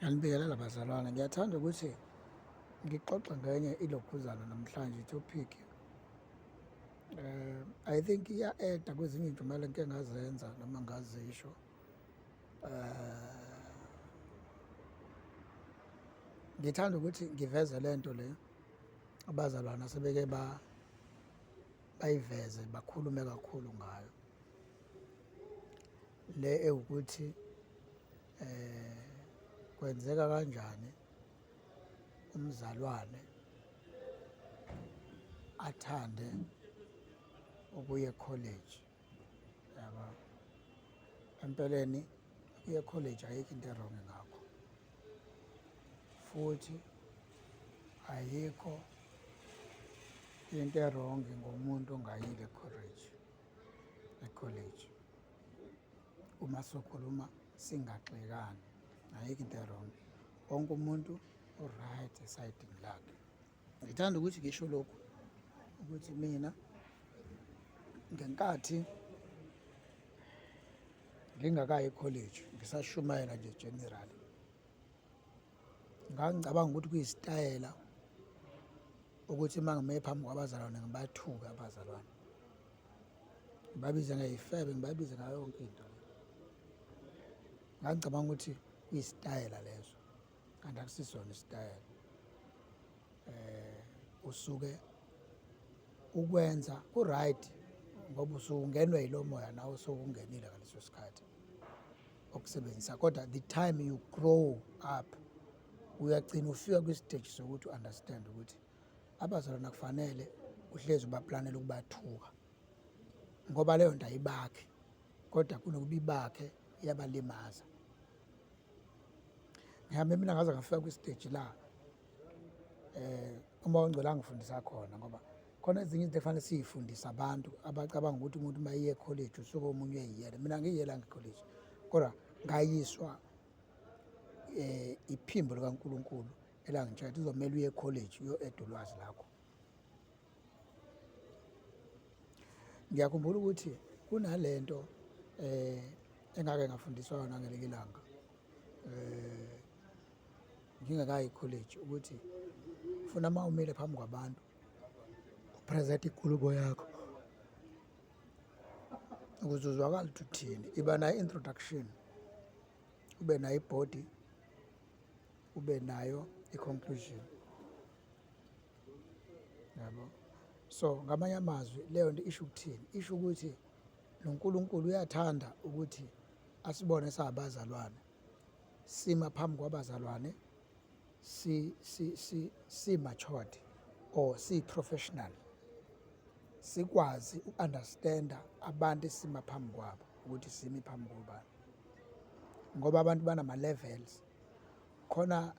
Ngiyanibingelela bazalwane, ngiyathanda ukuthi ngixoxe ngenye ilokhuzana namhlanje i-topic. I think iya-add-a kwezinye iy'ntshumayelo engike ngazenza noma ngazisho. Ngithanda ukuthi ngiveze le nto le abazalwane asebeke bayiveze bakhulume kakhulu ngayo, le ewukuthi kwenzeka kanjani umzalwane athande ukuya ekholeji, yabo. Empeleni ukuya ekholeji ayikho into e-wrong ngakho, futhi ayikho into e-wrong ngomuntu ongayile ekholeji, ekholeji. Uma sokhuluma singaxekani, ayikho into e-wrong. Wonke umuntu u-right esayidini lakhe. Ngithanda ukuthi ngisho lokhu ukuthi mina ngenkathi ngingakayi ekholeji ngisashumayela nje generally, ngangicabanga ukuthi kuyisitayela ukuthi uma ngime phambi kwabazalwane ngibathuke abazalwane, ngibabize ngey'febe, ngibabize ngayo yonke into. Ngangicabanga ukuthi kuyisitayela leso, kanti akusisona isitayela. Usuke ukwenza ku-right ngoba usuke ungenwe yilo moya nawe usuke ungenile ngaleso sikhathi okusebenzisa, kodwa the time you grow up uyagcina ufika kwi-stage sokuthi u-understand ukuthi abazalwane akufanele uhlezi ubaplanela ukubathuka ngoba leyo nto ayibakhi, kodwa kunokuba ibakhe iyabalimaza. Ngihambe mina ngaze ngafika kwi-stage la uMoya oNgcwele angifundisa khona ngoba khona ezinye izinto ekufanele siy'fundise abantu abacabanga ukuthi umuntu uma eye ekholeji usuke omunye uyeyiyela. Mina angiyiyelanga ekholeji kodwa ngayiswa iphimbo likaNkulunkulu elangitshela ukuthi kuzomele uye ekholeji uyo-eda ulwazi lakho. Ngiyakhumbula ukuthi kunalento engake ngafundiswa yona ngelinye ilanga ngingakayi ekholeji ukuthi funa uma umile phambi kwabantu upresente inkulumo yakho ukuze uzwakale ukuthi uthini. Iba nayo i-introduction, ube nayo i-body, ube nayo i-conclusion, yabo. So ngamanye amazwi leyo nto isho ukuthini? Isho ukuthi noNkulunkulu uyathanda ukuthi asibone sabazalwane sima phambi kwabazalwane si si si si matured or si professional, sikwazi uku-understanda abantu esima phambi kwabo ukuthi simi phambi kobani, ngoba abantu banama-levels. Khona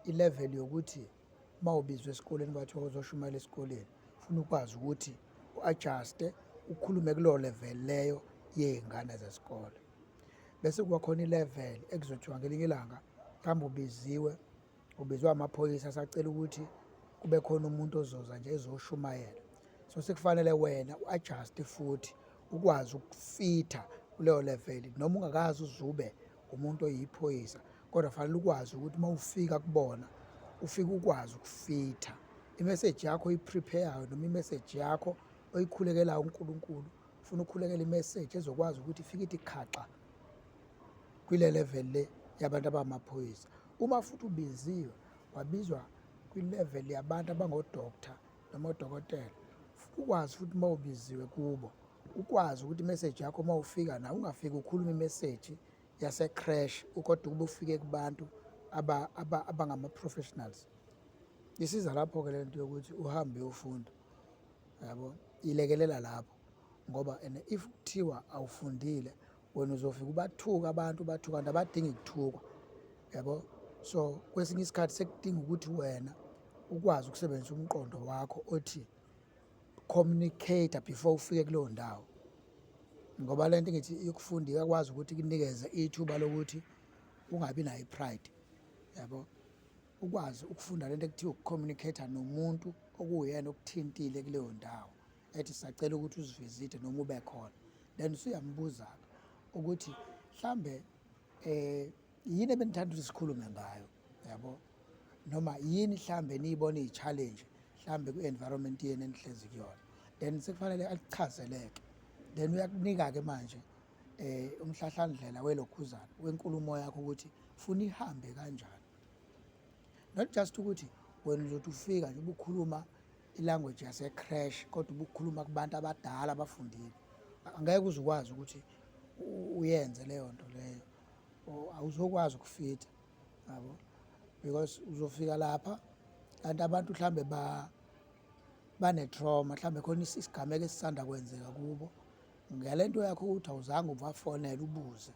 i-level yokuthi uma ubizwe esikoleni kwathiwa uzoshumayela esikoleni, ufuna ukwazi ukuthi u-adjuste ukhulume kulowo level leyo yey'ngane zesikole. Bese kuba khona i-level ekuzothiwa ngelinye ilanga mhlawumbe ubiziwe, ubizwe amaphoyisa asacela ukuthi kube khona umuntu ozoza nje ezoshumayela. So sekufanele wena u-adjuste futhi ukwazi ukufitha kuleyo level noma ungakaze uzube umuntu oyiphoyisa, kodwa fanele ukwazi ukuthi uma ufika kubona ufike ukwazi ukufitha imeseji yakho oyi-prepare-ayo noma imeseji yakho oyikhulekelayo uNkulunkulu. Ufuna ukukhulekela imeseji ezokwazi ukuthi ifike ithi khaxa kwile level le yabantu abamaphoyisa. Uma futhi ubiziwe wabizwa kwi-level yabantu abangodoctor noma odokotela, ukwazi futhi uma ubiziwe kubo ukwazi ukuthi imeseji yakho uma ufika nawe ungafiki ukhulume imeseji yase-creche kodwa ukube ufike kubantu abangama-professionals. Isiza lapho-ke le nto yokuthi uhambe uyofunda, yabo, ilekelela lapho ngoba and if kuthiwa awufundile wena uzofika ubathuka abantu, ubathuka kanti abadingi kuthukwa, yabo. So kwesinye isikhathi sekudinga ukuthi wena ukwazi ukusebenzisa umqondo wakho othi communicate before ufike kuleyo ndawo, ngoba le nto ngithi yokufunda iyakwazi ukuthi ikunikeze ithuba lokuthi ungabi nayo i-pride, yabo. Ukwazi ukufunda lento ekuthiwa uku-communicate nomuntu okuwuyena okuthintile kuleyo ndawo, ethi sacela ukuthi uzivizithe noma ube khona, then usuyambuza-ke ukuthi mhlambe Yini ebenithanda ukuthi sikhulume ngayo, yabo, noma yini mhlambe niyibona iyi-challenge mhlambe kwi-environment yenu enihlezi kuyona? Then sekufanele akuchazeleke, then uyakunika-ke manje umhlahlandlela welokhuzana wenkulumo yakho ukuthi funa ihambe kanjani, not just ukuthi wena uzothi ufika nje ubukhuluma ilanguage yase-creche kodwa ubukhuluma kubantu abadala abafundile. Angeke uze ukwazi ukuthi uyenze leyo nto leyo, awuzokwazi ukufitha, yabo, because uzofika lapha kanti abantu mhlambe ba bane-trauma, mhlambe khona isigameko esisanda kwenzeka kubo ngale nto yakho ukuthi awuzange ubafonele ubuze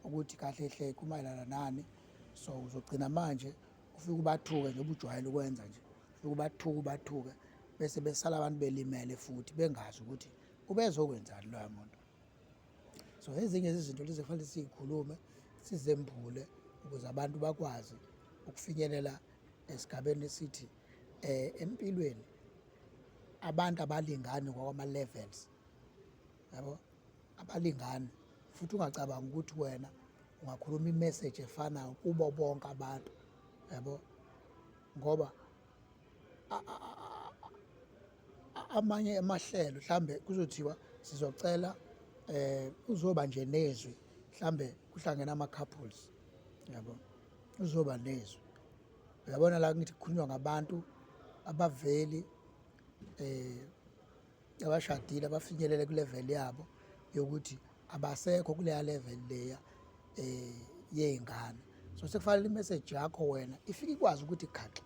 ukuthi kahle hle kumayelana nani. So uzogcina manje ufike ubathuke njengoba ujwayele ukwenza nje, ufike ubathuke ubathuke, bese besala abantu belimele futhi bengazi ukuthi ubezokwenzani loya muntu. So ezinye zezinto lezi kufanele siyikhulume, sizembule ukuze abantu bakwazi ukufinyelela esigabeni esithi empilweni abantu abalingani ngokwama-levels, yabo, abalingani. Futhi ungacabangi ukuthi wena ungakhuluma imessage efanayo kubo bonke abantu, yabo, ngoba amanye amahlelo mhlambe kuzothiwa sizocela uzoba nje nezwi, mhlambe kuhlangene ama-couples, yabo, uzoba nezwi. Uyabona la ngithi kukhulunywa ngabantu abaveli abashadile, abafinyelele kulevel yabo yokuthi abasekho kuleya level leya yey'ngane. So sekufanele imessage yakho wena ifike ikwazi ukuthi khaxa,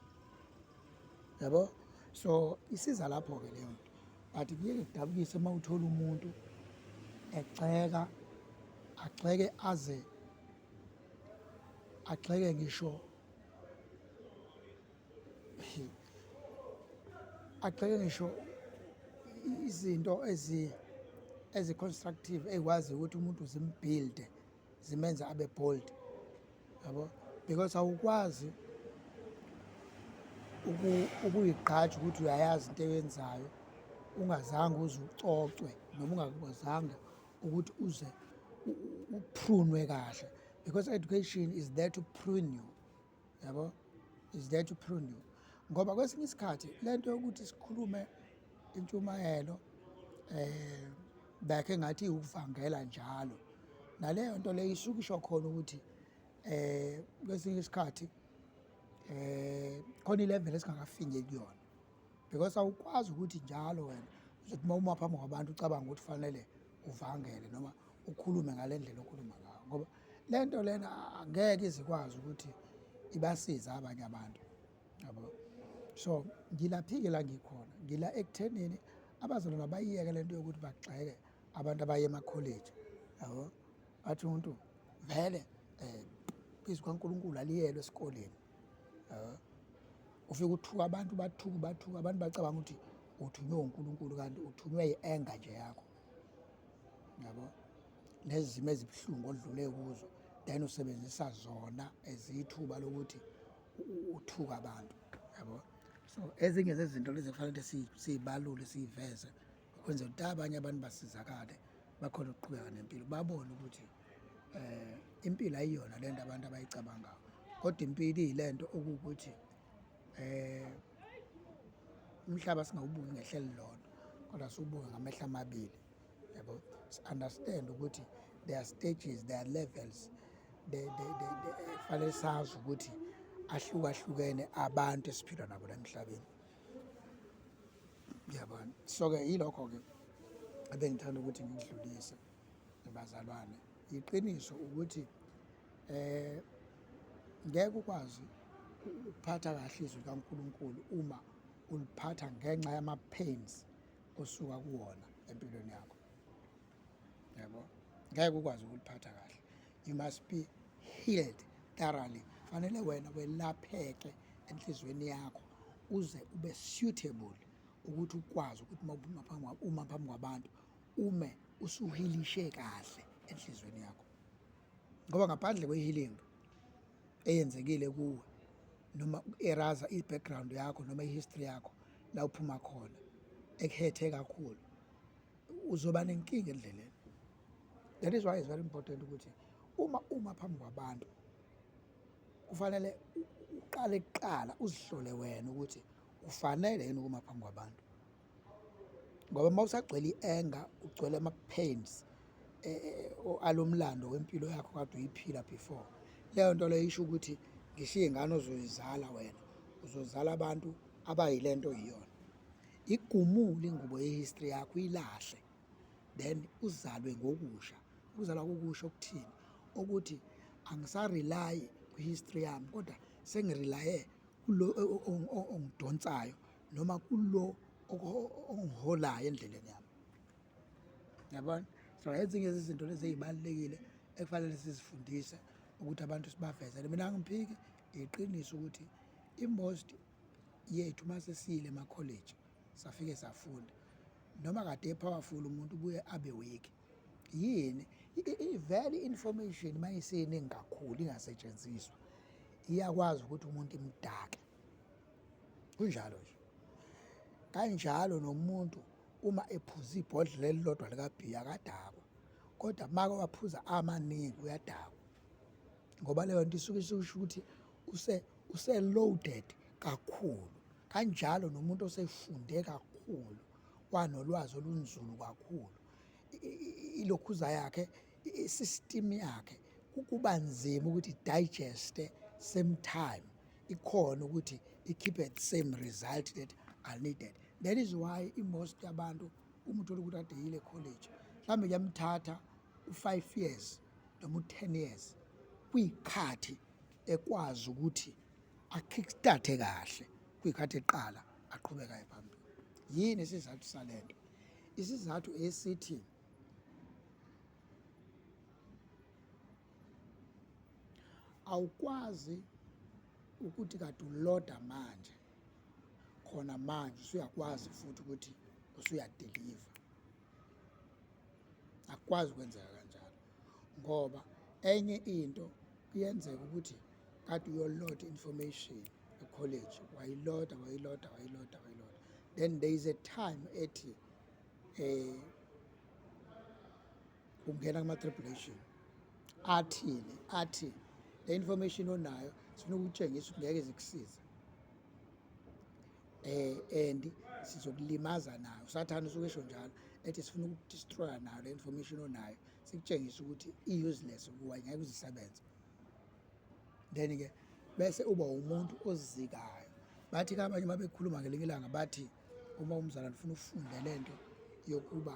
yabo. So isiza lapho-ke leyo nto, but kuye kudabukise uma uthola umuntu egxeka, agxeke aze agxeke ngisho agxeke ngisho izinto ezi-constructive ey'kwazi ukuthi umuntu zimbuilde, zimenze abe bold, yabo, because awukwazi ukuyigqaja ukuthi uyayazi into oyenzayo ungazange uze ucocwe noma ungakwazanga ukuthi uze uprunwe kahle, because education is there to prune you, yabo, is there to prune you. Ngoba kwesinye isikhathi lento yokuthi sikhulume intshumayelo bakhe ngathi ukuvangela njalo, naleyo nto leyo isuke isho khona ukuthi kwesinye isikhathi khona ilevel esingakafinyeli kuyona, because awukwazi ukuthi njalo wena uzothi uma uma phambi kwabantu ucabanga ukuthi fanele uvangele noma ukhulume ngale ndlela okhuluma ngayo, ngoba le nto lena angeke izikwazi ukuthi ibasize abanye abantu, yabo. So ngilaphike la ngikhona, ngila ekuthenini abazalwane bayiyeke lento yokuthi bagxeke abantu abaye emakholeji, yabo. Bathi umuntu vele izwi kaNkulunkulu aliyelwe esikoleni, yabo. Ufike uthuka abantu, bathuka bathuka abantu, bacabanga ukuthi uthunywe uNkulunkulu kanti uthunywe i-anger nje yakho, yabo, nezimo ezibuhlungu odlule kuzo, then usebenzisa zona ezithuba lokuthi uthuka abantu, yabo. So ezinye zezinto lezi kufanele siyibalule, siyiveze ukwenzela ukuthi abanye abantu basizakale, bakhona ukuqhubeka nempilo, babone ukuthi impilo ayiyona lento abantu abayicabangayo, kodwa impilo iyilento okuwukuthi umhlaba singawubuki ngehlo elilodwa kodwa siwubuke ngamehlo amabili, yabo. Si-understand ukuthi there are stages, there are levels, kufanele sazi ukuthi ahlukahlukene abantu esiphila nabo la emhlabeni, yabona. So-ke yilokho-ke ebengithanda ukuthi ngikudlulise bazalwane. Iqiniso ukuthi ngeke ukwazi ukuphatha kahle izwi likaNkulunkulu uma uliphatha ngenxa yama-pains osuka kuwona empilweni yakho, yabo. Ngeke ukwazi ukuliphatha kahle. You must be healed thoroughly. Fanele wena welapheke enhliziyweni yakho uze ube suitable ukuthi ukwazi ukuthi uma phambi kwabantu ume usuhilishe kahle enhliziyweni yakho, ngoba ngaphandle kwe-healing eyenzekile kuwe noma uku-eraser i-background yakho noma i-history yakho la uphuma khona ekuhethe kakhulu, uzoba nenkinga endleleni. That is why it's very important ukuthi uma uma phambi kwabantu Kufanele uqale kuqala uzihlole wena ukuthi ufanele yini ukuma phambi kwabantu, ngoba uma usagcwele i-anger, ugcwele ama-pains alomlando wempilo yakho kade uyiphila before, leyo nto leyo isho ukuthi ngisho iy'ngane ozoyizala wena uzozala abantu abayile nto oyiyona. Igumule ingubo ye-history yakho uyilahle, then uzalwe ngokusha. Ukuzalwa kokusha okuthini? Ukuthi angisa-rely kwi-history yami kodwa sengi-rely-e kulo ongidonsayo noma kulo ongiholayo endleleni yami. Yabona? So ezinye zezinto lezi ey'balulekile ekufanele sizifundise ukuthi abantu sibavezele. Mina angiphiki, iqiniso ukuthi i-most yethu uma sesiyile emakholeji safike safunda, noma kade e-powerful umuntu ubuye abe weak. Yini? Vele i-information uma isiningi kakhulu ingasetshenziswa iyakwazi ukuthi umuntu imdake. Kunjalo nje. Kanjalo nomuntu uma ephuza ibhodlela elilodwa likabhiya akadakwa, kodwa make waphuza amaningi uyadakwa, ngoba leyo nto isuke isusho ukuthi use-loaded kakhulu. Kanjalo nomuntu osefunde kakhulu wanolwazi olunzulu kakhulu, ilokhuza yakhe, i-system yakhe kuba nzima ukuthi i-digeste same time, ikhona ukuthi ikhiphe the same result that are needed. That is why i-most yabantu uma uthola ukuthi kade eyile college, mhlawumbe kuyamthatha u-5 years noma u-10 years kuyikhathi ekwazi ukuthi a-kickstart-e kahle, kuyikhathi eqala aqhubeka aye phambili. Yini isizathu salento? Isizathu esithi awukwazi ukuthi kade uloda manje khona manje usuyakwazi futhi ukuthi usuyadeliver. Akukwazi ukwenzeka kanjalo, ngoba enye into kuyenzeka ukuthi kade uyoloda information e-college, wayiloda wayiloda wayiloda wayiloda, then there is a time ethi ungena kuma-tribulation athini, athi le information onayo sifuna ukutshengisa ukuthi ngeke zikusize, and sizokulimaza nayo. Usathane usuke esho njalo, ethi sifuna ukudestroya nayo le information onayo, sikutshengise ukuthi i-useless kuwa, ngeke uzisebenze. Then-ke bese uba umuntu ozikayo. Bathi-ke abanye uma bekhuluma ngelinye ilanga bathi uma umzalwane ufuna ufunde le nto yokuba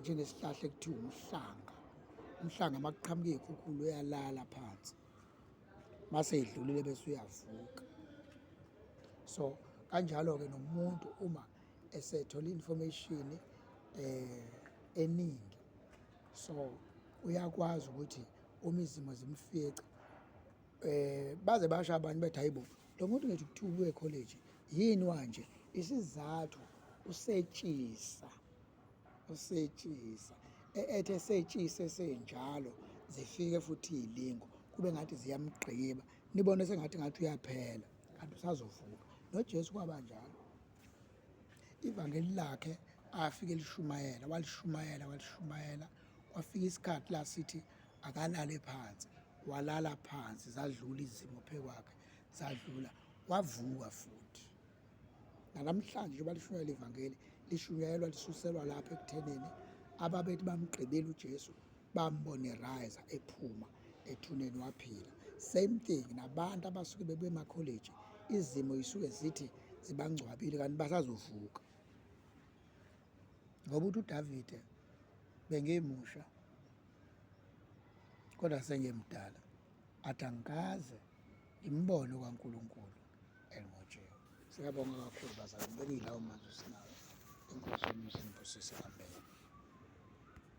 njengesihlahla ekuthiwa umhlanga. Umhlanga uma kuqhamuka iy'khukhula uyalala phansi, mase idlulile bese uyavuka. So kanjalo-ke nomuntu uma esethola i-information eningi, so uyakwazi ukuthi uma izimo zimfica, baze basho abanye bethi hayibo, lo muntu ngisho kuthiwa ubuye ekholeji yini wanje, isizathu usetshisa, usetshisa ethi esetshise esenjalo zifike futhi iy'lingo kube ngathi ziyamgqiba, nibone sengathi ngathi uyaphela kanti usazovuka. NoJesu kwaba njalo, ivangeli lakhe afike lishumayela, walishumayela walishumayela, kwafika isikhathi la sithi akalale phansi, walala phansi, zadlula izimo phezu kwakhe, zadlula, wavuka futhi. Nanamhlanje njengoba lishunyayelwa ivangeli, lishunyayelwa lisuselwa lapha ekuthenini ababethi bamgqibile uJesu, bambone rise ephuma ethuneni waphila. Same thing nabantu abasuke bebuya emakholeji, izimo yisuke zithi zibangcwabile kanti basazovuka. Ngoba uthi uDavide, bengimusha kodwa sengimdala, athi angikaze ngimbone kwaNkulunkulu